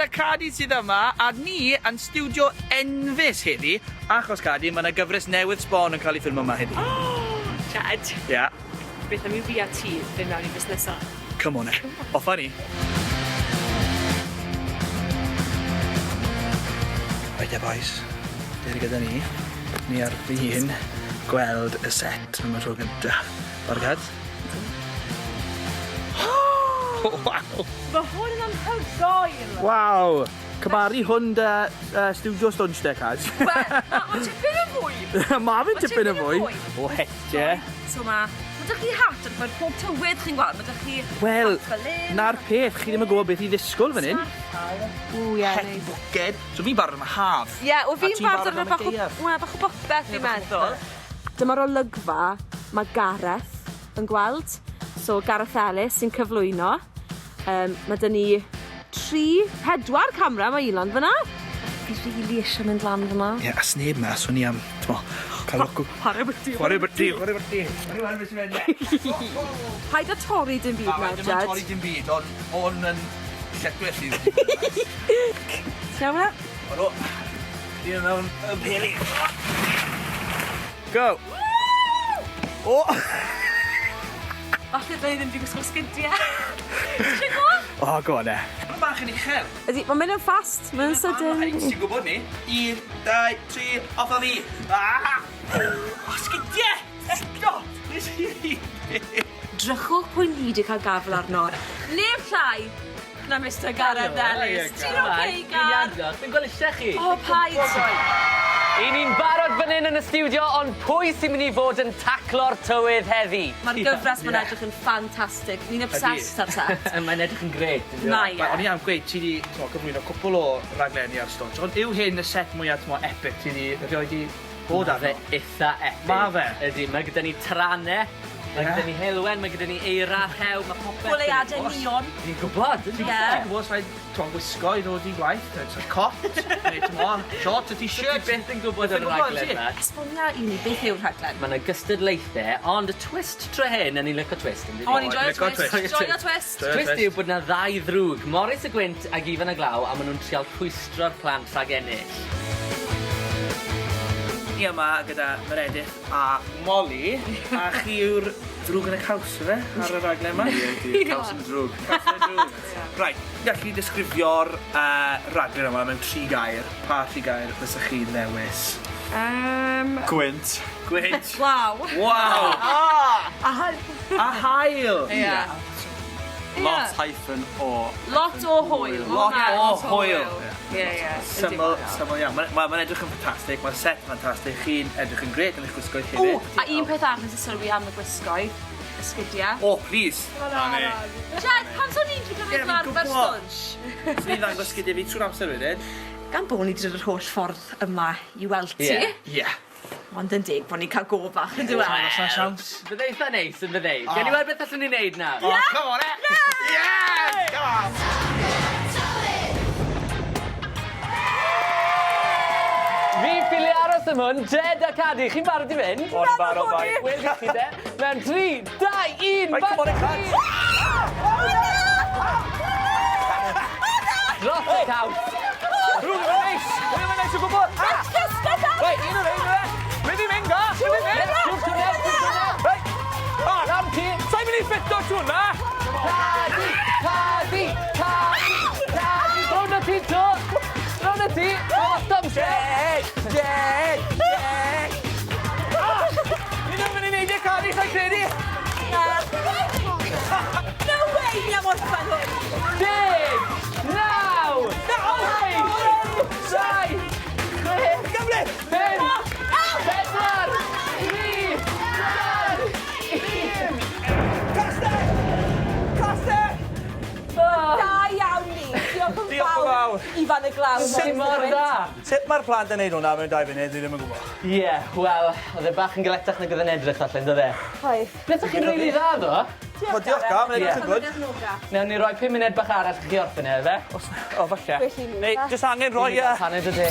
Jed a Cadi sydd yma, a ni yn stiwdio Enfys heddi, achos Cadi, mae yna gyfres newydd sbon yn cael ei ffilmo yma heddi. Jed. Ia. Yeah. Beth am i fi a ti fynd mewn i fusnesa? Come on e. Off â ni. Right e boys, dere gyda ni. Ni ar fin gweld y set am y tro gynta. Barod Cad? Waw! Ma' hwn yn anhygoel! Waw! Cymaru hwn 'da yy stiwdio stwnsh te Caz. Wel, ma' ma' tipyn yn fwy. Ma' fe'n tipyn yn fwy. O het ie. So ma' ma' 'dych chi hat ar gyfer pob tywydd chi'n gweld, ma' 'dych chi Wel, hat fel 'yn. 'na'r peth, chi ddim yn gwybod beth i ddisgwyl fan 'yn. Ww ie Het neis. bwced. So fi'n barod am y haf. Ie, wel A fi'n ti'n barod barod am am y bach o gaeaf. wel bach o bopeth fi'n meddwl. Dyma'r olygfa ma' Gareth yn gweld. So Gareth Ellis sy'n cyflwyno. Yym ma' 'da ni tri, pedwar camera ma' Elon fyn 'na. Fi rili isie mynd lan fyn 'na. Ie, a sneb 'ma, so ni am, t'mo', ca'l look o... Chware bwti. Chware bwti, chware bwti. Gawn ni weld be' sy mynd 'ne. Paid â torri dim byd nawr Jed. Dim yn torri dim byd, on' hwn yn lletchwith i Ti iawn fyn 'na? Odw. Fi yn mewn y peli. Go! O! Falle ddylen ni ddim 'di gwisgo sgidie. Ti isie go? O go on 'e. Ma' bach yn uchel. Ydi, ma'n mynd yn fast, mae'n sydyn. Ti'n gwybod ni. Un, dau, tri, off â fi. Ah! O, sgidie! Eto! Nes i Drychwch pwy ni 'di ca'l gafel arno. Neb llai na Mister Gareth Ellis. Ti'n oce, Gar? Fi'n gweld isie chi. O, paid. Y'n ni'n barod fan 'yn yn y stiwdio, ond pwy sy'n mynd i fod yn taclo'r tywydd heddi? Ma'r gyfres 'ma'n edrych yn ffantastig. Ni'n obsessed ar set. Mae'n edrych yn grêt, on'd yw e? Mae e. O'n i am gweud, ti 'di, t'mo', cyflwyno cwpwl o raglenni ar Stwnsh, ond yw hyn y set mwya, t'mo', epic ti 'di erioed 'di bod arno? Ma' fe itha epic. Ma' fe? Ydi, ma' gyda ni tarane, ma' gyda ni heulwen, ma' gyda ni eira, rhew, ma' popeth... Goleuade neon. Fi'n gwbod! Ie. Ti'n gwbod os rhaid t'mo' gwisgo i ddod i gwaith, yy so cot, neu t'mo' shorts a t-shirt. Ti byth yn gwbod ar y raglen 'ma. Esbonia i ni beth yw'r rhaglen? Ma' 'na gystadlaethe, ond y twist tro hyn, a ni'n lico twist on'd 'yn ni? O ni'n joio twist. Joio twist. Twist yw bod 'na ddau ddrwg, Morris y Gwynt ag Ifan y Glaw, a ma' nw'n trial rhwystro'r plant rhag ennill. Ni yma gyda Meredydd a Molly, a chi yw'r drwg yn y caws yfe, ar y raglen yma? Ie, ydi, caws yn drwg. Caws yn drwg. Reit, gallu disgrifio'r uh, raglen yma mewn tri gair, pa tri gair fysych chi'n ddewis? Gwynt. Gwynt. Waw. Waw! A haul. A haul! Ie. Lot hyphen o. Lot o hwyl. Lot o hwyl. Ie, ie. Syml, syml iawn. Mae'n ma, ma edrych yn ffantastig, mae'r set ffantastig, chi'n edrych yn grêt yn eich gwisgoedd hefyd. O, a un peth arall nes i sylwi am y gwisgoedd, y sgidiau. O, please. Na ni. Jed, pam so ni'n gallu cymryd arfer stwnsh? Swn i'n ddangos sgidiau fi trwy'r amser wedyn. Gan bo' ni 'di dod yr holl ffordd yma i weld ti. Ie. Ond yn deg bo' ni'n ca'l go bach on'd yw e? Wel, os 'na siawns. Bydde eitha neis yn bydde? Gewn ni weld beth allwn ni neud nawr. O, come on 'en! Yes! Come on! Fi ffili aros am hwn, Jed a Cadi, chi'n barod i fynd? O'n i'n barod bai. Wel i chi de. Mewn 3, 2, 1, Right, come on in, lads. Dros y caws. Rhywun yn neis! Rhywun yn neis o gwbl! Ah! Reit, un o'r ein, yfe? Mynd i mynd, ga! Mynd i mynd! Trw'r twnnel, trw'r twnnel! Reit! O! Lan ti! Sa'n mynd i ffito trwy hwnna! Cadi! Cadi! Cadi! Cadi! Rownd â ti 'to! Rownd â ti! Lot o amser! Jed! Jed! Jed! Ah! Ni ddim yn mynd i neud e, Cadi, sa'n credu! No way ni am orffen hwn! Deg! Naw! Wyth! Saith! Chwech! Cymru! Pump! Pedwar! Tri! Dau! Un! Castell! Castell! Da iawn ni! Diolch yn Diolch yn fawr. Ifan y Glaw. Ti mor dda! Sut mae'r plant yn neud hwnna mewn dau funud, dwi ddim yn gwybod. Ie, wel, oedd e bach yn galetach nag oedd e'n edrych falle, on'd oedd e? Oedd. Beth o'ch chi'n rili dda ddo? Wel, diolch Gam, mae'n edrych yn good. Newn ni roi pum munud bach arall i chi orffen e, ife? O, falle. Gwell i ni, Neu, ife? jyst angen rhoi yy... Paned o de.